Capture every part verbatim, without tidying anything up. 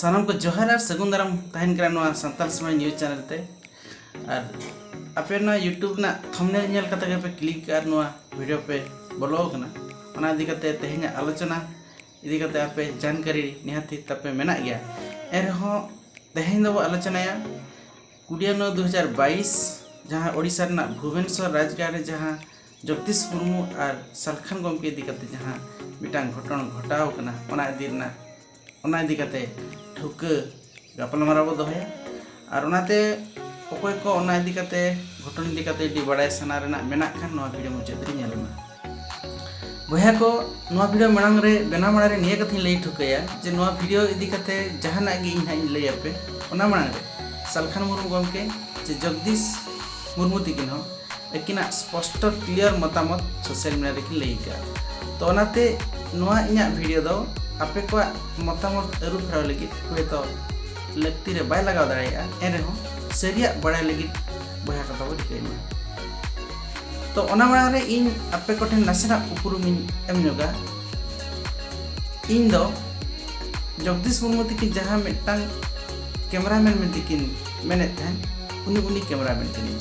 ᱥᱟᱱᱟᱢ ᱠᱚ ᱡᱚᱦᱟᱨ ᱟᱨ ᱥᱟᱹᱜᱩᱱ ᱫᱟᱨᱟᱢ ᱛᱟᱦᱮᱱ ᱠᱟᱱᱟ ᱱᱚᱣᱟ ᱥᱟᱱᱛᱟᱲ ᱥᱚᱢᱟᱡᱽ ᱱᱤᱭᱩᱡᱽ ᱪᱮᱱᱮᱞ ᱛᱮ᱾ ᱟᱨ ᱟᱯᱮ ᱱᱚᱣᱟ YouTube ᱨᱮᱱᱟᱜ ᱛᱷᱟᱢᱵᱱᱮᱞ ᱧᱮᱞ ᱠᱟᱛᱮ ᱜᱮᱯᱮ ᱠᱞᱤᱠ ᱟᱨ ᱱᱚᱣᱟ ᱵᱷᱤᱰᱤᱭᱳ ᱯᱮ ᱵᱚᱞᱚ ᱟᱠᱟᱱᱟ᱾ ᱚᱱᱟ ᱤᱫᱤ ᱠᱟᱛᱮ ᱛᱮᱦᱮᱧᱟᱜ ᱟᱞᱳᱪᱚᱱᱟ ᱤᱫᱤ ᱠᱟᱛᱮ ᱟᱯᱮ ᱡᱟᱱᱠᱟᱨᱤ ᱱᱤᱦᱟᱹᱛᱤ ᱛᱟᱯᱮ ᱢᱮᱱᱟᱜ ᱜᱮᱭᱟ᱾ ᱮᱱᱨᱮᱦᱚᱸ ᱛᱮᱦᱮᱧ ᱫᱚᱵᱚ ᱟᱞᱳᱪᱚᱱᱟᱭᱟ ᱠᱩᱲᱤᱭᱟᱹ ᱱᱚᱭ ᱫᱩ ᱦᱟᱡᱟᱨ ᱵᱟᱭᱤᱥ, ᱡᱟᱦᱟᱸ ᱳᱰᱤᱥᱟ ᱨᱮᱱᱟᱜ ᱵᱷᱩᱵᱚᱱᱮᱥᱚᱨ ᱨᱟᱡᱽᱜᱟᱲ ᱨᱮ ᱡᱟᱦᱟᱸ ᱡᱚᱜᱽᱫᱤᱥ ᱢᱩᱨᱢᱩ ᱟᱨ ᱥᱟᱞᱠᱷᱟᱱ ᱜᱚᱢᱠᱮ ᱤᱫᱤ ᱠᱟᱛᱮ ᱡᱟᱦᱟᱸ ᱢᱤᱫᱴᱟᱝ ᱜᱷᱚᱴᱚᱱ ᱜᱷᱚᱴᱟᱣ ᱟᱠᱟᱱᱟ, ᱚᱱᱟ ᱤᱫᱤ ᱨᱮᱱᱟᱜ, ᱚᱱᱟ ᱤᱫᱤ ᱠᱟᱛᱮ ᱴᱷᱟᱹᱣᱠᱟᱹ ᱜᱟᱯᱟᱞᱢᱟᱨᱟᱣ ᱵᱚ ᱫᱚᱦᱚᱭᱟ᱾ ᱟᱨ ᱚᱱᱟᱛᱮ ᱚᱠᱚᱭ ᱠᱚ ᱚᱱᱟ ᱤᱫᱤ ᱠᱟᱛᱮ, ᱜᱷᱚᱴᱚᱱ ᱤᱫᱤ ᱠᱟᱛᱮ ᱡᱩᱫᱤ ᱵᱟᱲᱟᱭ ᱥᱟᱱᱟ ᱨᱮᱱᱟᱜ ᱢᱮᱱᱟᱜ ᱠᱷᱟᱱ, ᱱᱚᱣᱟ ᱵᱷᱤᱰᱤᱭᱳ ᱢᱩᱪᱟᱹᱫ ᱨᱮ ᱧᱮᱞ ᱢᱟ᱾ ᱵᱚᱭᱦᱟ ᱠᱚ, ᱱᱚᱣᱟ ᱵᱷᱤᱰᱤᱭᱳ ᱢᱟᱲᱟᱝ ᱨᱮ, ᱵᱮᱱᱟᱣ ᱢᱟᱲᱟᱝ ᱨᱮ ᱱᱤᱭᱟᱹ ᱠᱟᱛᱷᱟᱧ ᱞᱟᱹᱭ ᱴᱷᱟᱹᱣᱠᱟᱹᱭᱟ ᱡᱮ ᱱᱚᱣᱟ ᱵᱷᱤᱰᱤᱭᱳ ᱤᱫᱤ ᱠᱟᱛᱮ ᱡᱟᱦᱟᱱᱟᱜ ᱜᱮ ᱤᱧ ᱦᱟᱸᱜ ᱤᱧ ᱞᱟᱹᱭ ᱟᱯᱮ, ᱚᱱᱟ ᱢᱟᱲᱟᱝ ᱨᱮ ᱥᱟᱞᱠᱷᱟᱱ ᱢᱩᱨᱢᱩ ᱜᱚᱢᱠᱮ ᱪᱮ ᱡᱚᱜᱽᱫᱤᱥ ᱢᱩᱨᱢᱩ ᱛᱤᱠᱤᱱ ᱦᱚᱸ ᱟᱹᱠᱤᱱᱟᱜ ᱥᱯᱚᱥᱴᱚ ᱠᱞᱤᱭᱟᱨ ᱢᱚᱛᱟᱢᱚᱛ ᱥᱳᱥᱟᱞ ᱢᱤᱰᱤᱭᱟ ᱨᱮᱠᱤᱱ ᱞᱟᱹᱭ ᱟᱠᱟᱫᱼᱟ᱾ ᱛᱚ ᱚᱱᱟᱛᱮ ᱱᱚᱣᱟ ᱤᱧᱟᱹᱜ ᱵᱷᱤᱰᱤᱭᱳ ᱫᱚ ᱟᱯᱮ ᱠᱚᱣᱟᱜ ᱢᱚᱛᱟᱢᱚᱛ ᱟᱹᱨᱩ ᱯᱷᱮᱨᱟᱣ ᱞᱟᱹᱜᱤᱫ ᱦᱚᱭᱛᱳ ᱞᱟᱹᱠᱛᱤ ᱨᱮ ᱵᱟᱭ ᱞᱟᱜᱟᱣ ᱫᱟᱲᱮᱭᱟᱜᱼᱟ, ᱮᱱᱨᱮᱦᱚᱸ ᱥᱟᱹᱨᱤᱭᱟᱜ ᱵᱟᱲᱟᱭ ᱞᱟᱹᱜᱤᱫ ᱵᱚᱭᱦᱟ ᱠᱚ ᱛᱟᱵᱚ ᱨᱤᱠᱟᱹᱭ ᱢᱟ᱾ ᱛᱚ ᱚᱱᱟ ᱢᱟᱲᱟᱝ ᱨᱮ ᱤᱧ ᱟᱯᱮ ᱠᱚᱴᱷᱮᱱ ᱱᱟᱥᱮᱱᱟᱜ ᱩᱯᱨᱩᱢᱤᱧ ᱮᱢ ᱧᱚᱜᱟ᱾ ᱤᱧ ᱫᱚ ᱡᱚᱜᱽᱫᱤᱥ ᱢᱩᱨᱢᱩ ᱛᱤᱠᱤᱱ ᱡᱟᱦᱟᱸ ᱢᱤᱫᱴᱟᱝ ᱠᱮᱢᱨᱟᱢᱮᱱ ᱢᱮᱱᱛᱮ ᱠᱤᱱ ᱢᱮᱱᱮᱫ ᱛᱟᱦᱮᱸᱫ, ᱩᱱᱤ, ᱩᱱᱤ ᱠᱮᱢᱨᱟᱢᱮᱱ ᱠᱟᱹᱱᱟᱹᱧ᱾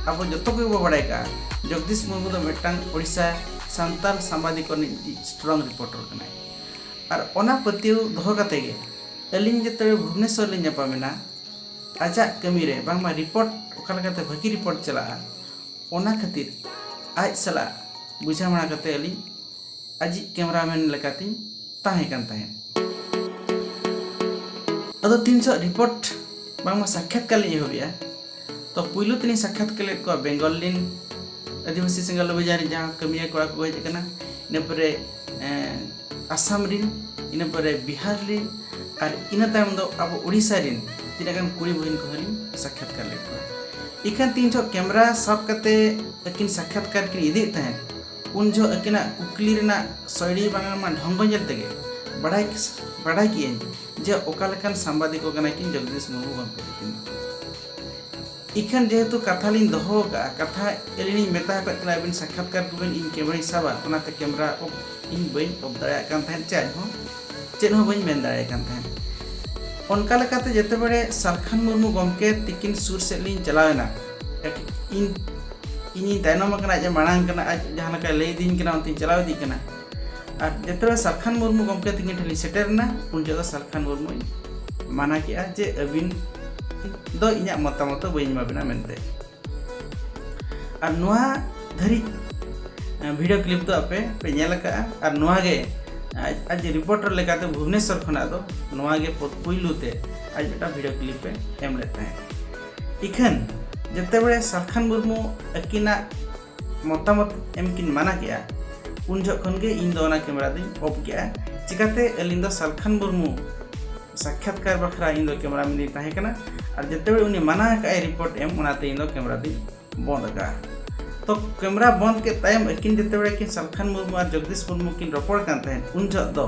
ᱟᱵᱚ ᱡᱚᱛᱚ ᱠᱚᱜᱮ ᱵᱚ ᱵᱟᱲᱟᱭ ᱠᱟᱜᱼᱟ, ᱡᱚᱜᱽᱫᱤᱥ ᱢᱩᱨᱢᱩ ᱫᱚ ᱢᱤᱫᱴᱟᱝ ᱳᱰᱤᱥᱟ ᱥᱟᱱᱛᱟᱲ ᱥᱟᱢᱵᱟᱫᱤᱠ ᱨᱤᱱᱤᱡ ᱢᱤᱫᱴᱤᱡ ᱥᱴᱨᱚᱝ ᱨᱤᱯᱳᱨᱴᱟᱨ ᱠᱟᱱᱟᱭ᱾ ᱟᱨ ᱚᱱᱟ ᱯᱟᱹᱛᱭᱟᱹᱣ ᱫᱚᱦᱚ ᱠᱟᱛᱮ ᱜᱮ ᱟᱹᱞᱤᱧ ᱡᱮᱛᱮ ᱵᱷᱩᱵᱽᱱᱮᱥᱚᱨ ᱞᱤᱧ ᱧᱟᱯᱟᱢᱮᱱᱟ, ᱟᱡᱟᱜ ᱠᱟᱹᱢᱤ ᱨᱮ ᱵᱟᱝᱢᱟ ᱨᱤᱯᱳᱨᱴ ᱚᱠᱟ ᱞᱮᱠᱟᱛᱮ ᱵᱷᱟᱹᱜᱤ ᱨᱤᱯᱳᱨᱴ ᱪᱟᱞᱟᱜᱼᱟ, ᱚᱱᱟ ᱠᱷᱟᱹᱛᱤᱨ ᱟᱡ ᱥᱟᱞᱟᱜ ᱵᱩᱡᱷᱟᱹᱣ ᱢᱟᱲᱟ ᱠᱟᱛᱮ ᱟᱹᱞᱤᱧ ᱟᱡᱤᱡ ᱠᱮᱢᱨᱟᱢᱮᱱ ᱞᱮᱠᱟᱛᱤᱧ ᱛᱟᱦᱮᱸ ᱠᱟᱱ ᱛᱟᱦᱮᱸᱫ᱾ ᱟᱫᱚ ᱛᱤᱱ ᱡᱚᱦᱚᱜ ᱨᱤᱯᱳᱨᱴ ᱵᱟᱝᱢᱟ ᱥᱟᱠᱠᱷᱟᱛᱠᱟᱨ ᱞᱤᱧ ᱮᱦᱚᱵᱮᱜᱼᱟ, ᱛᱚ ᱯᱩᱭᱞᱩ ᱛᱮᱞᱤᱧ ᱥᱟᱠᱠᱷᱟᱛᱠᱟᱨ ᱞᱮᱫ ᱠᱚᱣᱟ ᱵᱮᱝᱜᱚᱞ ᱨᱮᱱ ᱟᱹᱫᱤᱵᱟᱹᱥᱤ ᱥᱮᱸᱜᱮᱞ ᱚᱵᱷᱤᱡᱟᱱ ᱨᱮ ᱡᱟᱦᱟᱸ ᱠᱟᱹᱢᱤᱭᱟᱹ ᱠᱚᱲᱟ ᱠᱚᱠᱚ ᱦᱮᱡ ᱟᱠᱟᱱᱟ, ᱤᱱᱟᱹ ᱯᱚᱨᱮ, ᱮᱸ, ᱟᱥᱟᱢ ᱨᱮᱱ, ᱤᱱᱟᱹ ᱯᱚᱨᱮ ᱵᱤᱦᱟᱨ ᱨᱮᱱ, ᱟᱨ ᱤᱱᱟᱹ ᱛᱟᱭᱚᱢ ᱫᱚ ᱟᱵᱚ ᱳᱰᱤᱥᱟ ᱨᱮᱱ ᱛᱤᱱᱟᱹᱜ ᱜᱟᱱ ᱠᱩᱲᱤ ᱵᱚᱦᱤᱱ ᱠᱚᱦᱚᱸ ᱞᱤᱧ ᱥᱟᱠᱠᱷᱟᱛᱠᱟᱨ ᱞᱮᱫ ᱠᱚᱣᱟ᱾ ᱤᱠᱷᱟᱹᱱ ᱛᱤᱱ ᱡᱚᱦᱚᱜ ᱠᱮᱢᱨᱟ ᱥᱟᱵ ᱠᱟᱛᱮ ᱟᱹᱠᱤᱱ ᱥᱟᱠᱠᱷᱟᱛᱠᱟᱨ ᱠᱤᱱ ᱤᱫᱤᱭᱮᱫ ᱛᱟᱦᱮᱸᱫ, ᱩᱱ ᱡᱚᱦᱚᱜ ᱟᱹᱠᱤᱱᱟᱜ ᱠᱩᱠᱞᱤ ᱨᱮᱱᱟᱜ ᱥᱚᱭᱲᱤ ᱵᱟᱝᱢᱟ ᱰᱷᱚᱝᱜᱚ ᱧᱮᱞ ᱛᱮᱜᱮ ᱵᱟᱰᱟᱭ, ᱵᱟᱰᱟᱭ ᱠᱮᱜᱼᱟᱹᱧ ᱡᱮ ᱚᱠᱟ ᱞᱮᱠᱟᱱ ᱥᱟᱢᱵᱟᱫᱤᱠ ᱠᱚ ᱠᱟᱱᱟ ᱠᱤᱱ ᱡᱚᱜᱽᱫᱤᱥ ᱢᱩᱨᱢᱩ ᱜᱚᱢᱠᱮ ᱛᱟᱹᱠᱤᱱ ᱫᱚ᱾ ᱤᱠᱷᱟᱹᱱ ᱡᱮᱦᱮᱛᱩ ᱠᱟᱛᱷᱟ ᱞᱤᱧ ᱫᱚᱦᱚ ᱟᱠᱟᱫᱼᱟ, ᱠᱟᱛᱷᱟ ᱟᱹᱞᱤᱧ ᱞᱤᱧ ᱢᱮᱛᱟ ᱟᱠᱟᱫ ᱠᱤᱱᱟ, "ᱟᱹᱵᱤᱱ ᱥᱟᱠᱠᱷᱟᱛᱠᱟᱨ ᱠᱚᱵᱤᱱ, ᱤᱧ ᱠᱮᱢᱨᱟᱧ ᱥᱟᱵᱟ", ᱚᱱᱟᱛᱮ ᱠᱮᱢᱨᱟ off ᱤᱧ ᱵᱟᱹᱧ off ᱫᱟᱲᱮᱭᱟᱜ ᱠᱟᱱ ᱛᱟᱦᱮᱸᱫ ᱪᱮ ᱟᱡ ᱦᱚᱸ᱾ ᱪᱮᱫ ᱦᱚᱸ ᱵᱟᱹᱧ ᱢᱮᱱ ᱫᱟᱲᱮᱭᱟᱭ ᱠᱟᱱ ᱛᱟᱦᱮᱸᱫ᱾ ᱚᱱᱠᱟ ᱞᱮᱠᱟᱛᱮ ᱡᱮᱛᱮ ᱵᱮᱲᱮ ᱥᱟᱞᱠᱷᱟᱱ ᱢᱩᱨᱢᱩ ᱜᱚᱢᱠᱮ ᱛᱤᱠᱤᱱ ᱥᱩᱨ ᱥᱮᱫ ᱞᱤᱧ ᱪᱟᱞᱟᱣ ᱮᱱᱟ, ᱤᱧ ᱤᱧᱤᱧ ᱛᱟᱭᱱᱚᱢ ᱟᱠᱟᱱᱟ, ᱟᱡ ᱮ ᱢᱟᱲᱟᱝ ᱠᱟᱱᱟ, ᱟᱡ ᱡᱟᱦᱟᱸ ᱞᱮᱠᱟᱭ ᱞᱟᱹᱭ ᱤᱫᱤᱧ ᱠᱟᱱᱟ ᱚᱱᱛᱮᱧ ᱪᱟᱞᱟᱣ ᱤᱫᱤᱜ ᱠᱟᱱᱟ᱾ ᱟᱨ ᱡᱮᱛᱮ ᱵᱮᱲᱮ ᱥᱟᱞᱠᱷᱟᱱ ᱢᱩᱨᱢᱩ ᱜᱚᱢᱠᱮ ᱛᱤᱠᱤᱱ ᱴᱷᱮᱱ ᱞᱤᱧ ᱥᱮᱴᱮᱨ ᱮᱱᱟ, ᱩᱱ ᱡᱚᱦᱚᱜ ᱫᱚ ᱥᱟᱞᱠᱷᱟᱱ ᱢᱩᱨᱢᱩᱭ ᱢᱟᱱᱟ ᱠᱮᱜᱼᱟ ᱡᱮ ᱟᱹᱵᱤᱱ ᱫᱚ ᱤᱧᱟᱹᱜ ᱢᱚᱛᱟᱢᱚᱛ ᱫᱚ ᱵᱟᱹᱧ ᱮᱢᱟ ᱵᱤᱱᱟ ᱢᱮᱱᱛᱮ᱾ ᱟᱨ ᱱᱚᱣᱟ ᱫᱷᱟᱹᱨᱤᱡ ᱵᱷᱤᱰᱤᱭᱳ ᱠᱞᱤᱯ ᱫᱚ ᱟᱯᱮ ᱯᱮ ᱧᱮᱞ ᱟᱠᱟᱫᱼᱟ᱾ ᱟᱨ ᱱᱚᱣᱟ ᱜᱮ ᱟᱡ ᱟᱡ ᱨᱤᱯᱳᱨᱴᱟᱨ ᱞᱮᱠᱟᱛᱮ ᱵᱷᱩᱵᱽᱱᱮᱥᱚᱨ ᱠᱷᱚᱱᱟᱜ ᱫᱚ ᱱᱚᱣᱟ ᱜᱮ ᱯᱳ- ᱯᱩᱭᱞᱩ ᱛᱮ ᱟᱡ ᱢᱤᱫᱴᱟᱝ ᱵᱷᱤᱰᱤᱭᱳ ᱠᱞᱤᱯ ᱮ ᱮᱢ ᱞᱮᱫ ᱛᱟᱦᱮᱸᱫ᱾ ᱤᱠᱷᱟᱹᱱ ᱡᱮᱛᱮ ᱵᱮᱲᱮ ᱥᱟᱞᱠᱷᱟᱱ ᱢᱩᱨᱢᱩ ᱟᱹᱠᱤᱱᱟᱜ ᱢᱚᱛᱟᱢᱚᱛ ᱮᱢ ᱠᱤᱱ ᱢᱟᱱᱟ ᱠᱮᱜᱼᱟ, ᱩᱱ ᱡᱚᱦᱚᱜ ᱠᱷᱚᱱ ᱜᱮ ᱤᱧ ᱫᱚ ᱚᱱᱟ ᱠᱮᱢᱮᱨᱟ ᱫᱚᱧ ᱚᱯᱷ ᱠᱮᱜᱼᱟ᱾ ᱪᱤᱠᱟᱛᱮ ᱟᱹᱞᱤᱧ ᱫᱚ ᱥᱟᱞᱠᱷᱟᱱ ᱢᱩᱨᱢᱩ ᱥᱟᱠᱠᱷᱟᱛᱠᱟᱨ ᱵᱟᱠᱷᱨᱟ ᱤᱧ ᱫᱚ ᱠᱮᱢᱮᱨᱟᱢᱮᱱ ᱤᱧ ᱛᱟᱦᱮᱸ ᱠᱟᱱᱟ᱾ ᱟᱨ ᱡᱮᱛᱮ ᱵᱮᱲᱮ ᱩᱱᱤ ᱢᱟᱱᱟ ᱟᱠᱟᱫ ᱟᱭ ᱨᱤᱯᱳᱨᱴ ᱮᱢ, ᱚᱱᱟᱛᱮ ᱤᱧ ᱫᱚ ᱠᱮᱢᱮᱨᱟ ᱫᱚᱧ ᱵᱚᱱᱫ ᱟᱠᱟᱫᱼᱟ᱾ ᱛᱚ ᱠᱮᱢᱮᱨᱟ ᱵᱚᱱᱫ ᱠᱮᱫ ᱛᱟᱭᱚᱢ ᱟᱹᱠᱤᱱ ᱡᱮᱛᱮ ᱵᱮᱲᱮ ᱠᱤᱱ ᱥᱟᱞᱠᱷᱟᱱ ᱢᱩᱨᱢᱩ ᱟᱨ ᱡᱚᱜᱽᱫᱤᱥ ᱢᱩᱨᱢᱩ ᱠᱤᱱ ᱨᱚᱯᱚᱲ ᱠᱟᱱ ᱛᱟᱦᱮᱸᱫ, ᱩᱱ ᱡᱚᱦᱚᱜ ᱫᱚ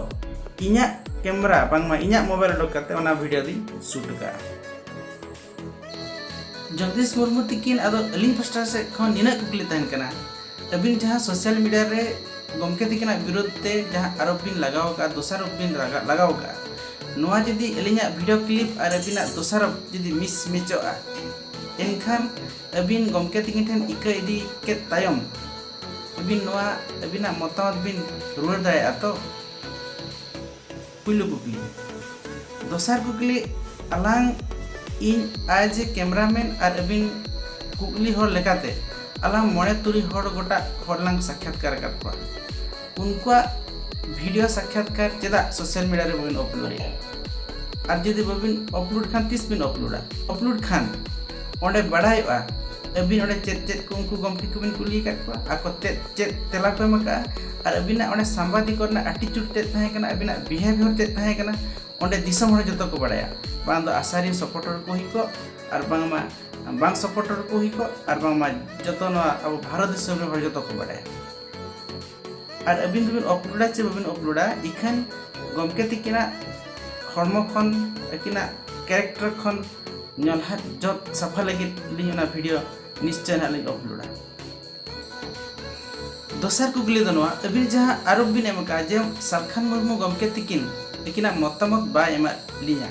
ᱤᱧᱟᱹᱜ ᱠᱮᱢᱮᱨᱟ ᱵᱟᱝᱢᱟ ᱤᱧᱟᱹᱜ ᱢᱳᱵᱟᱭᱤᱞ ᱩᱰᱩᱠ ᱠᱟᱛᱮ ᱚᱱᱟ ᱵᱷᱤᱰᱤᱭᱳ ᱫᱚᱧ ᱥᱩᱴ ᱟᱠᱟᱫᱼᱟ᱾ ᱡᱚᱜᱽᱫᱤᱥ ᱢᱩᱨᱢᱩ ᱛᱤᱠᱤᱱ, ᱟᱫᱚ ᱟᱹᱞᱤᱧ ᱯᱟᱥᱴᱟ ᱥᱮᱫ ᱠᱷᱚᱱ ᱱᱤᱱᱟᱹᱜ ᱠᱩᱠᱞᱤ ᱛᱟᱦᱮᱱ ᱠᱟᱱᱟ, ᱟᱹᱵᱤᱱ ᱡᱟᱦᱟᱸ ᱥᱳᱥᱟᱞ ᱢᱤᱰᱤᱭᱟ ᱨᱮ ᱜᱚᱢᱠᱮ ᱛᱤᱠᱤᱱᱟᱜ ᱵᱤᱨᱩᱫᱷ ᱛᱮ ᱡᱟᱦᱟᱸ ᱟᱨᱳᱯ ᱵᱤᱱ ᱞᱟᱜᱟᱣ ᱟᱠᱟᱫᱼᱟ, ᱫᱳᱥᱟᱨᱳᱯ ᱵᱤᱱ ᱞᱟᱜᱟ- ᱞᱟᱜᱟᱣ ᱟᱠᱟᱫᱼᱟ, ᱱᱚᱣᱟ ᱡᱩᱫᱤ ᱟᱹᱞᱤᱧᱟᱜ ᱵᱷᱤᱰᱤᱭᱳ ᱠᱞᱤᱯ ᱟᱨ ᱟᱹᱵᱤᱱᱟᱜ ᱫᱳᱥᱟᱨᱳᱯ ᱡᱩᱫᱤ ᱢᱤᱥ ᱢᱮᱪᱚᱜᱼᱟ, ᱮᱱᱠᱷᱟᱱ ᱟᱹᱵᱤᱱ ᱜᱚᱢᱠᱮ ᱛᱤᱠᱤᱱ ᱴᱷᱮᱱ ᱤᱠᱟᱹ ᱤᱫᱤ ᱠᱮᱫ ᱛᱟᱭᱚᱢ ᱟᱹᱵᱤᱱ ᱱᱚᱣᱟ ᱟᱹᱵᱤᱱᱟᱜ ᱢᱚᱛᱟᱢᱚᱛ ᱵᱤᱱ ᱨᱩᱣᱟᱹᱲ ᱫᱟᱲᱮᱭᱟᱜᱼᱟ ᱛᱚ? ᱯᱩᱭᱞᱩ ᱠᱩᱠᱞᱤ᱾ ᱫᱚᱥᱟᱨ ᱠᱩᱠᱞᱤ, ᱟᱞᱟᱝ, ᱤᱧ ᱟᱡ ᱡᱮ ᱠᱮᱢᱮᱨᱟᱢᱮᱱ ᱟᱨ ᱟᱹᱵᱤᱱ ᱠᱩᱠᱞᱤ ᱦᱚᱲ ᱞᱮᱠᱟᱛᱮ ᱟᱞᱟᱝ ᱢᱚᱬᱮ ᱛᱩᱨᱩᱭ ᱦᱚᱲ ᱜᱚᱴᱟ ᱦᱚᱲ ᱞᱟᱝ ᱥᱟᱠᱠᱷᱟᱛᱠᱟᱨ ᱟᱠᱟᱫ ᱠᱚᱣᱟ᱾ ᱩᱱᱠᱩᱣᱟᱜ ᱵᱷᱤᱰᱤᱭᱳ ᱥᱟᱠᱠᱷᱟᱛᱠᱟᱨ ᱪᱮᱫᱟᱜ ᱥᱳᱥᱟᱞ ᱢᱤᱰᱤᱭᱟ ᱨᱮ ᱵᱟᱵᱤᱱ ᱟᱯᱞᱳᱰᱮᱜᱼᱟ? ᱟᱨ ᱡᱩᱫᱤ ᱵᱟᱵᱤᱱ ᱟᱯᱞᱳᱰ ᱠᱷᱟᱱ ᱛᱤᱥ ᱵᱤᱱ ᱟᱯᱞᱳᱰᱟ? ᱟᱯᱞᱳᱰ ᱠᱷᱟᱱ ᱚᱸᱰᱮ ᱵᱟᱲᱟᱭᱚᱜᱼᱟ ᱟᱹᱵᱤᱱ ᱚᱸᱰᱮ ᱪᱮᱫ ᱪᱮᱫ ᱠᱚ ᱩᱱᱠᱩ ᱜᱚᱢᱠᱮ ᱠᱚᱵᱤᱱ ᱠᱩᱞᱤ ᱟᱠᱟᱫ ᱠᱚᱣᱟ, ᱟᱠᱚ ᱪᱮᱫ ᱪᱮᱫ ᱛᱮᱞᱟ ᱠᱚ ᱮᱢ ᱟᱠᱟᱫᱼᱟ, ᱟᱨ ᱟᱹᱵᱤᱱᱟᱜ ᱚᱸᱰᱮ ᱥᱟᱢᱵᱟᱫᱤᱠ ᱨᱮᱱᱟᱜ ᱟᱴᱤᱪᱩᱰ ᱪᱮᱫ ᱛᱟᱦᱮᱸ ᱠᱟᱱᱟ, ᱟᱹᱵᱤᱱᱟᱜ ᱵᱤᱦᱮᱵᱤᱭᱟᱨ ᱪᱮᱫ ᱛᱟᱦᱮᱸ ᱠᱟᱱᱟ, ᱚᱸᱰᱮ ᱫᱤᱥᱚᱢ ᱦᱚᱲ ᱡᱚᱛᱚ ᱠᱚ ᱵᱟᱲᱟᱭᱟ᱾ ᱵᱟᱝ ᱫᱚ ᱟᱥᱟᱨᱤ ᱥᱟᱯᱳᱨᱴᱟᱨ ᱠᱚ ᱦᱩᱭ ᱠᱚᱜ, ᱟᱨ ᱵᱟᱝᱢᱟ ᱵᱟᱝ ᱥᱟᱯᱳᱨᱴᱟᱨ ᱠᱚ ᱦᱩᱭ ᱠᱚᱜ, ᱟᱨ ᱵᱟᱝᱢᱟ ᱡᱚᱛᱚ ᱱᱚᱣᱟ ᱟᱵᱚ ᱵᱷᱟᱨᱚᱛ ᱫᱤᱥᱚᱢ ᱨᱮᱱ ᱦᱚᱲ ᱡᱚᱛᱚ ᱠᱚ ᱵᱟᱲᱟᱭᱟ᱾ ᱟᱨ ᱟᱹᱵᱤᱱ ᱫᱚᱵᱤᱱ ᱟᱯᱞᱳᱰᱟ ᱪᱮ ᱵᱟᱵᱤᱱ ᱟᱯᱞᱳᱰᱟ, ᱤᱠᱷᱟᱹᱱ ᱜᱚᱢᱠᱮ ᱛᱤᱠᱤᱱᱟᱜ ᱦᱚᱲᱢᱚ ᱠᱷᱚᱱ, ᱟᱹᱠᱤᱱᱟᱜ ᱠᱮᱨᱮᱠᱴᱟᱨ ᱠᱷᱚᱱ ᱧᱚᱞᱦᱟᱫ ᱡᱚᱛ ᱥᱟᱯᱷᱟ ᱞᱟᱹᱜᱤᱫ ᱞᱤᱧ ᱚᱱᱟ ᱵᱷᱤᱰᱤᱭᱳ ᱱᱤᱥᱪᱚᱭ ᱱᱟᱦᱟᱜ ᱞᱤᱧ ᱟᱯᱞᱳᱰᱟ᱾ ᱫᱚᱥᱟᱨ ᱠᱩᱠᱞᱤ ᱫᱚ ᱱᱚᱣᱟ, ᱟᱹᱵᱤᱱ ᱡᱟᱦᱟᱸ ᱟᱨᱳᱯ ᱵᱤᱱ ᱮᱢ ᱟᱠᱟᱫᱼᱟ ᱡᱮ ᱥᱟᱞᱠᱷᱟᱱ ᱢᱩᱨᱢᱩ ᱜᱚᱢᱠᱮ ᱛᱤᱠᱤᱱ ᱟᱹᱠᱤᱱᱟᱜ ᱢᱚᱛᱟᱢᱚᱛ ᱵᱟᱭ ᱮᱢᱟᱫ ᱞᱤᱧᱟ᱾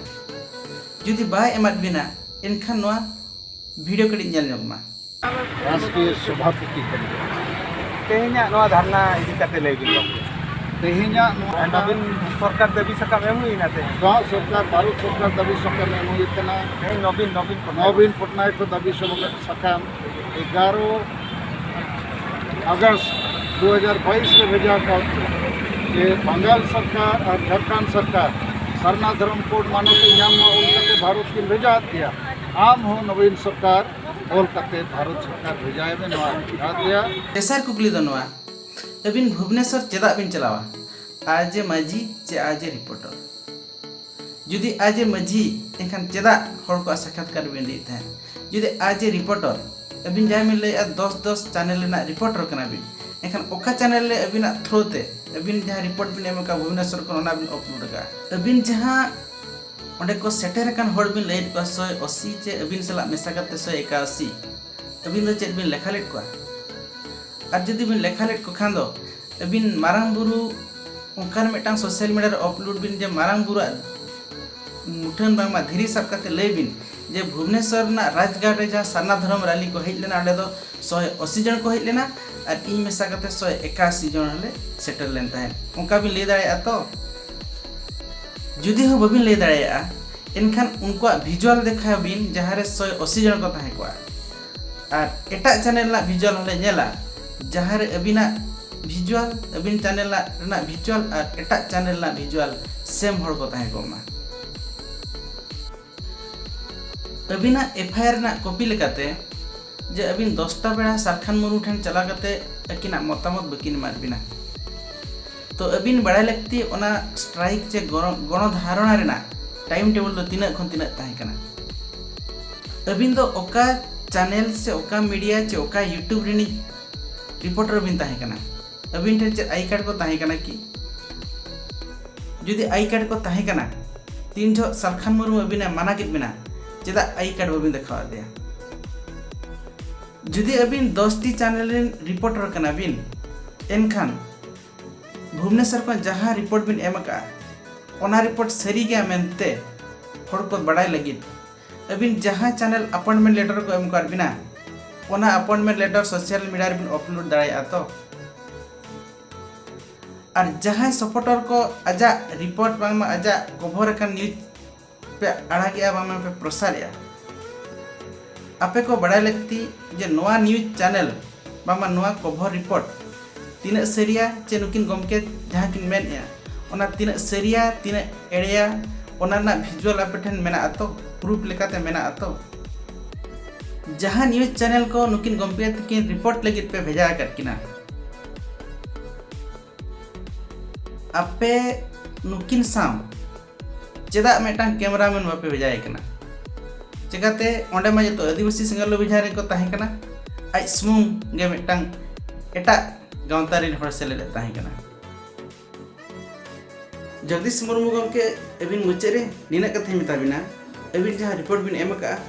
ᱡᱩᱫᱤ ᱵᱟᱭ ᱮᱢᱟᱫ ᱵᱤᱱᱟ, ᱮᱱᱠᱷᱟᱱ ᱱᱚᱣᱟ ᱵᱷᱤᱰᱤᱭᱳ ᱠᱟᱹᱴᱤᱡ ᱧᱮᱞ ᱧᱚᱜ ᱢᱟ᱾ ᱨᱟᱥᱴᱨᱤᱭᱚ ᱥᱚᱵᱷᱟᱯᱚᱛᱤ ᱠᱟᱱᱟ᱾ ᱛᱮᱦᱮᱧᱟᱜ ᱱᱚᱣᱟ ᱫᱷᱟᱨᱱᱟ ᱤᱫᱤ ᱠᱟᱛᱮ ᱞᱟᱹᱭ ᱵᱤᱱ ᱜᱚᱢᱠᱮ᱾ ᱛᱮᱦᱮᱧᱟᱜ ᱱᱚᱣᱟ ᱱᱚᱵᱤᱱ ᱥᱚᱨᱠᱟᱨ ᱫᱟᱹᱵᱤ ᱥᱟᱠᱟᱢ ᱮᱢ ᱦᱩᱭᱱᱟ ᱛᱮ? ᱱᱚᱣᱟ ᱥᱚᱨᱠᱟᱨ, ᱵᱷᱟᱨᱚᱛ ᱥᱚᱨᱠᱟᱨ ᱫᱟᱹᱵᱤ ᱥᱟᱠᱟᱢ ᱮᱢ ᱦᱩᱭ ᱠᱟᱱᱟ᱾ ᱛᱮᱦᱮᱧ ᱱᱚᱵᱤᱱ, ᱱᱚᱵᱤᱱ ᱯᱚᱴᱱᱟᱭᱮᱠ᱾ ᱱᱚᱵᱤᱱ ᱯᱚᱴᱱᱟᱭᱮᱠ ᱠᱚ ᱫᱟᱹᱵᱤ ᱥᱟᱠᱟᱢ ᱮᱜᱟᱨᱚ ᱟᱜᱚᱥᱴ ᱫᱩ ᱦᱟᱡᱟᱨ ᱵᱟᱭᱤᱥ ᱨᱮ ᱵᱷᱮᱡᱟ ᱟᱠᱟᱫ ᱡᱮ ᱵᱟᱝᱜᱟᱞ ᱥᱚᱨᱠᱟᱨ ᱟᱨ ᱡᱷᱟᱲᱠᱷᱚᱸᱰ ᱥᱚᱨᱠᱟᱨ ᱥᱟᱨᱱᱟ ᱫᱷᱚᱨᱚᱢ ᱠᱳᱰ ᱢᱟᱱᱚᱛ ᱮ ᱧᱟᱢ ᱢᱟ, ᱚᱞ ᱠᱟᱛᱮ ᱵᱷᱟᱨᱚᱛ ᱠᱤᱱ ᱵᱷᱮᱡᱟ ᱟᱫ ᱯᱮᱭᱟ᱾ ᱟᱢ ᱦᱚᱸ ᱱᱚᱵᱤᱱ ᱥᱚᱨᱠᱟᱨ ᱚᱞ ᱠᱟᱛᱮ ᱵᱷᱟᱨᱚᱛ ᱥᱚᱨᱠᱟᱨ ᱵᱷᱮᱡᱟᱭ ᱢᱮ, ᱱᱚᱣᱟ ᱡᱚᱦᱟᱨ ᱞᱮᱭᱟ᱾ ᱛᱮᱥᱟᱨ ᱠᱩᱠᱞᱤ ᱫᱚ ᱱᱚᱣᱟ, ᱟᱹᱵᱤᱱ ᱵᱷᱩᱵᱽᱱᱮᱥᱚᱨ ᱪᱮᱫᱟᱜ ᱵᱤᱱ ᱪᱟᱞᱟᱣᱟ? ᱟᱡ ᱮ ᱢᱟᱹᱡᱷᱤ ᱪᱮ ᱟᱡ ᱮ ᱨᱤᱯᱳᱨᱴᱚᱨ? ᱡᱩᱫᱤ ᱟᱡ ᱮ ᱢᱟᱹᱡᱷᱤ, ᱮᱱᱠᱷᱟᱱ ᱪᱮᱫᱟᱜ ᱦᱚᱲ ᱠᱚᱣᱟᱜ ᱥᱟᱠᱷᱟᱛᱠᱟᱨ ᱵᱤᱱ ᱤᱫᱤᱭᱮᱫ ᱛᱟᱦᱮᱸᱫ? ᱡᱩᱫᱤ ᱟᱡ ᱮ ᱨᱤᱯᱳᱨᱴᱚᱨ, ᱟᱹᱵᱤᱱ ᱡᱟᱦᱟᱸᱭ ᱵᱤᱱ ᱞᱟᱹᱭᱮᱫᱼᱟ ᱫᱚᱥ ᱫᱚᱥ ᱪᱮᱱᱮᱞ ᱨᱮᱱᱟᱜ ᱨᱤᱯᱳᱨᱴᱚᱨ ᱠᱟᱱᱟ ᱵᱤᱱ, ᱮᱱᱠᱷᱟᱱ ᱚᱠᱟ ᱪᱮᱱᱮᱞ ᱨᱮ ᱟᱹᱵᱤᱱᱟᱜ ᱛᱷᱨᱳ ᱛᱮ ᱟᱹᱵᱤᱱ ᱡᱟᱦᱟᱸ ᱨᱤᱯᱳᱨᱴ ᱵᱤᱱ ᱮᱢ ᱟᱠᱟᱫ ᱵᱷᱩᱵᱽᱱᱮᱥᱚᱨ ᱠᱷᱚᱱ, ᱚᱱᱟ ᱵᱤᱱ ᱟᱯᱞᱳᱰ ᱟᱠᱟᱫᱼᱟ? ᱟᱹᱵᱤᱱ ᱡᱟᱦᱟᱸ ᱚᱸᱰᱮ ᱠᱚ ᱥᱮᱴᱮᱨ ᱟᱠᱟᱱ ᱦᱚᱲ ᱵᱤᱱ ᱞᱟᱹᱭᱮᱫ ᱠᱚᱣᱟ ᱥᱚᱭ ᱟᱥᱤ ᱪᱮ ᱟᱹᱵᱤᱱ ᱥᱟᱞᱟᱜ ᱢᱮᱥᱟ ᱠᱟᱛᱮ ᱥᱚᱭ ᱮᱠᱟᱥᱤ, ᱟᱹᱵᱤᱱ ᱫᱚ ᱪᱮᱫ ᱵᱤᱱ ᱞᱮᱠᱷᱟ ᱞᱮᱫ ᱠᱚᱣᱟ? ᱟᱨ ᱡᱩᱫᱤ ᱵᱤᱱ ᱞᱮᱠᱷᱟ ᱞᱮᱫ ᱠᱚ ᱠᱷᱟᱱ ᱫᱚ, ᱟᱹᱵᱤᱱ ᱢᱟᱨᱟᱝ ᱵᱩᱨᱩ ᱚᱱᱠᱟᱱ ᱢᱤᱫᱴᱟᱝ ᱥᱳᱥᱟᱞ ᱢᱤᱰᱤᱭᱟ ᱨᱮ ᱟᱯᱞᱳᱰ ᱵᱤᱱ ᱡᱮ ᱢᱟᱨᱟᱝ ᱵᱩᱨᱩᱣᱟᱜ ᱢᱩᱴᱷᱟᱹᱱ ᱵᱟᱝᱢᱟ ᱫᱷᱤᱨᱤ ᱥᱟᱵ ᱠᱟᱛᱮ ᱞᱟᱹᱭ ᱵᱤᱱ ᱡᱮ ᱵᱷᱩᱵᱽᱱᱮᱥᱚᱨ ᱨᱮᱱᱟᱜ ᱨᱟᱡᱽᱜᱟᱲ ᱨᱮ ᱡᱟᱦᱟᱸ ᱥᱟᱨᱱᱟ ᱫᱷᱚᱨᱚᱢ ᱨᱟᱞᱤ ᱠᱚ ᱦᱮᱡ ᱞᱮᱱᱟ, ᱚᱸᱰᱮ ᱫᱚ ᱥᱚᱭ ᱟᱥᱤ ᱡᱚᱱ ᱠᱚ ᱦᱮᱡ ᱞᱮᱱᱟ ᱟᱨ ᱤᱧ ᱢᱮᱥᱟ ᱠᱟᱛᱮ ᱥᱚᱭ ᱮᱠᱟᱥᱤ ᱡᱚᱱ ᱞᱮ ᱥᱮᱴᱮᱨ ᱞᱮᱱ ᱛᱟᱦᱮᱸᱫ᱾ ᱚᱱᱠᱟ ᱵᱤᱱ ᱞᱟᱹᱭ ᱫᱟᱲᱮᱭᱟᱜᱼᱟ ᱛᱚ? ᱡᱩᱫᱤ ᱦᱚᱸ ᱵᱟᱹᱵᱤᱱ ᱞᱟᱹᱭ ᱫᱟᱲᱮᱭᱟᱜᱼᱟ, ᱮᱱᱠᱷᱟᱱ ᱩᱱᱠᱩᱣᱟᱜ ᱵᱷᱤᱡᱩᱣᱟᱞ ᱫᱮᱠᱷᱟᱣ ᱵᱤᱱ, ᱡᱟᱦᱟᱸ ᱨᱮ ᱥᱚᱭ ᱟᱥᱤ ᱡᱚᱱ ᱠᱚ ᱛᱟᱦᱮᱸ ᱠᱚᱜᱼᱟ᱾ ᱟᱨ ᱮᱴᱟᱜ ᱪᱮᱱᱮᱞ ᱨᱮᱱᱟᱜ ᱵᱷᱤᱡᱩᱣᱟᱞ ᱦᱚᱸᱞᱮ ᱧᱮᱞᱟ, ᱡᱟᱦᱟᱸ ᱨᱮ ᱟᱹᱵᱤᱱᱟᱜ ᱵᱷᱤᱡᱩᱣᱟᱞ, ᱟᱹᱵᱤᱱ ᱪᱮᱱᱮᱞ ᱨᱮᱱᱟᱜ ᱵᱷᱤᱡᱩᱣᱟᱞ ᱟᱨ ᱮᱴᱟᱜ ᱪᱮᱱᱮᱞ ᱨᱮᱱᱟᱜ ᱵᱷᱤᱡᱩᱣᱟᱞ ᱥᱮᱢ ᱦᱚᱲ ᱠᱚ ᱛᱟᱦᱮᱸ ᱠᱚᱜ ᱢᱟ᱾ ᱟᱹᱵᱤᱱᱟᱜ ᱮᱯᱷ ᱟᱭ ᱟᱨ ᱨᱮᱱᱟᱜ ᱠᱚᱯᱤ ᱞᱮᱠᱟᱛᱮ ᱡᱮ ᱟᱹᱵᱤᱱ ᱫᱚᱥᱴᱟ ᱵᱮᱲᱟ ᱥᱟᱞᱠᱷᱟᱱ ᱢᱩᱨᱢᱩ ᱴᱷᱮᱱ ᱪᱟᱞᱟᱣ ᱠᱟᱛᱮ ᱟᱹᱠᱤᱱᱟᱜ ᱢᱚᱛᱟᱢᱚᱛ ᱵᱟᱹᱠᱤᱱ ᱮᱢᱟᱫ ᱵᱤᱱᱟ, ᱛᱚ ᱟᱹᱵᱤᱱ ᱵᱟᱲᱟᱭ ᱞᱟᱹᱠᱛᱤ ᱚᱱᱟ ᱥᱴᱨᱟᱭᱤᱠ ᱪᱮ ᱜᱚᱬᱚ, ᱜᱚᱬᱚ ᱫᱷᱟᱨᱚᱱᱟ ᱨᱮᱱᱟᱜ ᱴᱟᱭᱤᱢ ᱴᱮᱵᱚᱞ ᱫᱚ ᱛᱤᱱᱟᱹᱜ ᱠᱷᱚᱱ ᱛᱤᱱᱟᱹᱜ ᱛᱟᱦᱮᱸ ᱠᱟᱱᱟ᱾ ᱟᱹᱵᱤᱱ ᱫᱚ ᱚᱠᱟ ᱪᱮᱱᱮᱞ ᱥᱮ ᱚᱠᱟ ᱢᱤᱰᱤᱭᱟ ᱪᱮ ᱚᱠᱟ YouTube ᱨᱤᱱᱤᱡ ᱨᱤᱯᱳᱨᱴᱟᱨ ᱵᱤᱱ ᱛᱟᱦᱮᱸ ᱠᱟᱱᱟ? ᱟᱹᱵᱤᱱ ᱴᱷᱮᱱ ᱪᱮᱫ ᱟᱭ ᱠᱟᱨᱰ ᱠᱚ ᱛᱟᱦᱮᱸ ᱠᱟᱱᱟ ᱠᱤ? ᱡᱩᱫᱤ ᱟᱭ ᱠᱟᱨᱰ ᱠᱚ ᱛᱟᱦᱮᱸ ᱠᱟᱱᱟ, ᱛᱤᱱ ᱡᱚᱦᱚᱜ ᱥᱟᱞᱠᱷᱟᱱ ᱢᱩᱨᱢᱩ ᱟᱹᱵᱤᱱᱮ ᱢᱟᱱᱟ ᱠᱮᱫ ᱵᱤᱱᱟ, ᱪᱮᱫᱟᱜ ᱟᱭ ᱠᱟᱨᱰ ᱵᱟᱹᱵᱤᱱ ᱫᱮᱠᱷᱟᱣ ᱟᱫᱮᱭᱟ? ᱡᱩᱫᱤ ᱟᱹᱵᱤᱱ ᱫᱚᱥ ᱴᱤ ᱪᱮᱱᱮᱞ ᱨᱮᱱ ᱨᱤᱯᱳᱨᱴᱟᱨ ᱠᱟᱱᱟ ᱵᱤᱱ, ᱮᱱᱠᱷᱟᱱ ᱵᱷᱩᱵᱽᱱᱮᱥᱚᱨ ᱠᱷᱚᱱ ᱡᱟᱦᱟᱸ ᱨᱤᱯᱳᱨᱴ ᱵᱤᱱ ᱮᱢ ᱟᱠᱟᱫᱼᱟ, ᱚᱱᱟ ᱨᱤᱯᱳᱨᱴ ᱥᱟᱹᱨᱤ ᱜᱮᱭᱟ ᱢᱮᱱᱛᱮ ᱦᱚᱲ ᱠᱚ ᱵᱟᱲᱟᱭ ᱞᱟᱹᱜᱤᱫ ᱟᱹᱵᱤᱱ ᱡᱟᱦᱟᱸ ᱪᱮᱱᱮᱞ ᱟᱯᱚᱭᱮᱱᱴᱢᱮᱱᱴ ᱞᱮᱴᱟᱨ ᱠᱚ ᱮᱢ ᱟᱠᱟᱫ ᱵᱤᱱᱟ, ᱚᱱᱟ ᱟᱯᱚᱭᱮᱱᱴᱢᱮᱱᱴ ᱞᱮᱴᱟᱨ ᱥᱳᱥᱟᱞ ᱢᱤᱰᱤᱭᱟ ᱨᱮᱵᱤᱱ ᱟᱯᱞᱳᱰ ᱫᱟᱲᱮᱭᱟᱜᱼᱟ ᱛᱚ? ᱟᱨ ᱡᱟᱦᱟᱸᱭ ᱥᱟᱯᱳᱨᱴᱟᱨ ᱠᱚ ᱟᱡᱟᱜ ᱨᱤᱯᱳᱨᱴ ᱵᱟᱝᱢᱟ ᱟᱡᱟᱜ ᱠᱚᱵᱷᱚᱨ ᱟᱠᱟᱱ ᱱᱤᱭᱩᱡᱽ ᱯᱮ ᱟᱲᱟᱜᱮᱜᱼᱟ, ᱵᱟᱝᱢᱟ ᱯᱮ ᱯᱨᱚᱥᱟᱨᱮᱜᱼᱟ, ᱟᱯᱮ ᱠᱚ ᱵᱟᱲᱟᱭ ᱞᱟᱹᱠᱛᱤ ᱡᱮ ᱱᱚᱣᱟ ᱱᱤᱭᱩᱡᱽ ᱪᱮᱱᱮᱞ ᱵᱟᱝᱢᱟ ᱱᱚᱣᱟ ᱠᱚᱵᱷᱚᱨ ᱨᱤᱯᱳᱨᱴ ᱛᱤᱱᱟᱹᱜ ᱥᱟᱹᱨᱤᱭᱟ ᱪᱮ ᱱᱩᱠᱤᱱ ᱜᱚᱢᱠᱮ ᱡᱟᱦᱟᱸ ᱠᱤᱱ ᱢᱮᱱᱮᱜᱼᱟ, ᱚᱱᱟ ᱛᱤᱱᱟᱹᱜ ᱥᱟᱹᱨᱤᱭᱟ, ᱛᱤᱱᱟᱹᱜ ᱮᱲᱮᱭᱟ, ᱚᱱᱟ ᱨᱮᱱᱟᱜ ᱵᱷᱤᱡᱩᱣᱟᱞ ᱟᱯᱮ ᱴᱷᱮᱱ ᱢᱮᱱᱟᱜᱼᱟ ᱛᱚ, ᱯᱨᱩᱯᱷ ᱞᱮᱠᱟᱛᱮ ᱢᱮᱱᱟᱜᱼᱟ ᱛᱚ? ᱡᱟᱦᱟᱸ ᱱᱤᱭᱩᱡᱽ ᱪᱮᱱᱮᱞ ᱠᱚ ᱱᱩᱠᱤᱱ ᱜᱚᱢᱠᱮ ᱛᱟᱹᱠᱤᱱ ᱨᱤᱯᱳᱨᱴ ᱞᱟᱹᱜᱤᱫ ᱯᱮ ᱵᱷᱮᱡᱟ ᱟᱠᱟᱫ ᱠᱤᱱᱟ, ᱟᱯᱮ ᱱᱩᱠᱤᱱ ᱥᱟᱶ ᱪᱮᱫᱟᱜ ᱢᱤᱫᱴᱟᱝ ᱠᱮᱢᱮᱨᱟᱢᱮᱱ ᱵᱟᱯᱮ ᱵᱷᱮᱡᱟᱭᱮ ᱠᱟᱱᱟ? ᱪᱮᱠᱟᱛᱮ ᱚᱸᱰᱮ ᱢᱟ ᱡᱚᱛᱚ ᱟᱹᱫᱤᱵᱟᱹᱥᱤ ᱥᱮᱸᱜᱮᱞ ᱚᱵᱷᱤᱡᱟᱱ ᱨᱮᱠᱚ ᱛᱟᱦᱮᱸ ᱠᱟᱱᱟ, ᱟᱡ ᱥᱩᱢᱩᱝ ᱜᱮ ᱢᱤᱫᱴᱟᱝ ᱮᱴᱟᱜ ᱜᱟᱶᱛᱟ ᱨᱮᱱ ᱦᱚᱲ ᱥᱮᱞᱮᱫ ᱮ ᱛᱟᱦᱮᱸ ᱠᱟᱱᱟ᱾ ᱡᱚᱜᱽᱫᱤᱥ ᱢᱩᱨᱢᱩ ᱜᱚᱢᱠᱮ, ᱟᱹᱵᱤᱱ ᱢᱩᱪᱟᱹᱫ ᱨᱮ ᱱᱤᱱᱟᱹᱜ ᱠᱟᱛᱷᱟᱧ ᱢᱮᱛᱟ ᱵᱤᱱᱟ, ᱟᱹᱵᱤᱱ ᱡᱟᱦᱟᱸ ᱨᱤᱯᱳᱨᱴ ᱵᱤᱱ ᱮᱢ ᱟᱠᱟᱫᱼᱟ,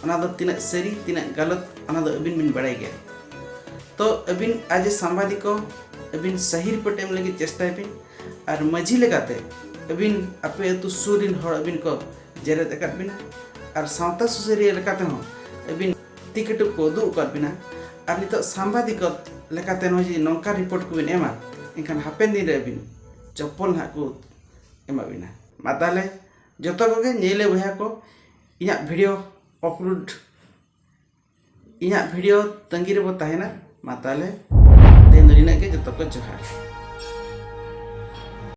ᱚᱱᱟ ᱫᱚ ᱛᱤᱱᱟᱹᱜ ᱥᱟᱹᱨᱤ, ᱛᱤᱱᱟᱹᱜ ᱜᱟᱞᱚᱛ, ᱚᱱᱟ ᱫᱚ ᱟᱹᱵᱤᱱ ᱵᱤᱱ ᱵᱟᱲᱟᱭ ᱜᱮᱭᱟ᱾ ᱛᱚ ᱟᱹᱵᱤᱱ ᱟᱡ ᱥᱟᱢᱵᱟᱫᱤᱠ ᱠᱚ, ᱟᱹᱵᱤᱱ ᱥᱟᱹᱦᱤ ᱨᱤᱯᱳᱨᱴ ᱮᱢ ᱞᱟᱹᱜᱤᱫ ᱪᱮᱥᱴᱟᱭ ᱵᱤᱱ᱾ ᱟᱨ ᱢᱟᱹᱡᱷᱤ ᱞᱮᱠᱟᱛᱮ ᱟᱹᱵᱤᱱ ᱟᱯᱮ ᱟᱹᱛᱩ ᱥᱩᱨ ᱨᱤᱱ ᱦᱚᱲ ᱟᱹᱵᱤᱱ ᱠᱚ ᱡᱮᱨᱮᱫ ᱟᱠᱟᱫ ᱵᱤᱱᱟ, ᱟᱨ ᱥᱟᱶᱛᱟ ᱥᱩᱥᱟᱹᱨᱤᱭᱟᱹ ᱞᱮᱠᱟᱛᱮ ᱦᱚᱸ ᱟᱹᱵᱤᱱ ᱛᱤ ᱠᱟᱹᱴᱩᱵ ᱠᱚ ᱩᱫᱩᱜ ᱟᱠᱟᱫ ᱵᱤᱱᱟ᱾ ᱟᱨ ᱱᱤᱛᱚᱜ ᱥᱟᱢᱵᱟᱫᱤᱠ ᱠᱚ ᱞᱮᱠᱟᱛᱮ ᱱᱚᱜᱼᱚᱭ ᱡᱮ ᱱᱚᱝᱠᱟ ᱨᱤᱯᱳᱨᱴ ᱠᱚᱵᱤᱱ ᱮᱢᱟ, ᱮᱱᱠᱷᱟᱱ ᱦᱟᱯᱮᱱ ᱫᱤᱱ ᱨᱮ ᱟᱹᱵᱤᱱ ᱪᱚᱯᱯᱚᱞ ᱱᱟᱦᱟᱜ ᱠᱚ ᱮᱢᱟ ᱵᱤᱱᱟ᱾ ᱢᱟ ᱛᱟᱦᱚᱞᱮ ᱡᱚᱛᱚ ᱠᱚᱜᱮ ᱧᱮᱞᱮ ᱵᱚᱭᱦᱟ ᱠᱚ, ᱤᱧᱟᱹᱜ ᱵᱷᱤᱰᱤᱭᱳ ᱟᱯᱞᱳᱰ, ᱤᱧᱟᱹᱜ ᱵᱷᱤᱰᱤᱭᱳ ᱛᱟᱺᱜᱤ ᱨᱮᱵᱚ ᱛᱟᱦᱮᱱᱟ᱾ ᱢᱟ ᱛᱟᱦᱚᱞᱮ ᱛᱮᱦᱮᱧ ᱫᱚ ᱱᱤᱱᱟᱹᱜ ᱜᱮ, ᱡᱚᱛᱚ ᱠᱚ ᱡᱚᱦᱟᱨ᱾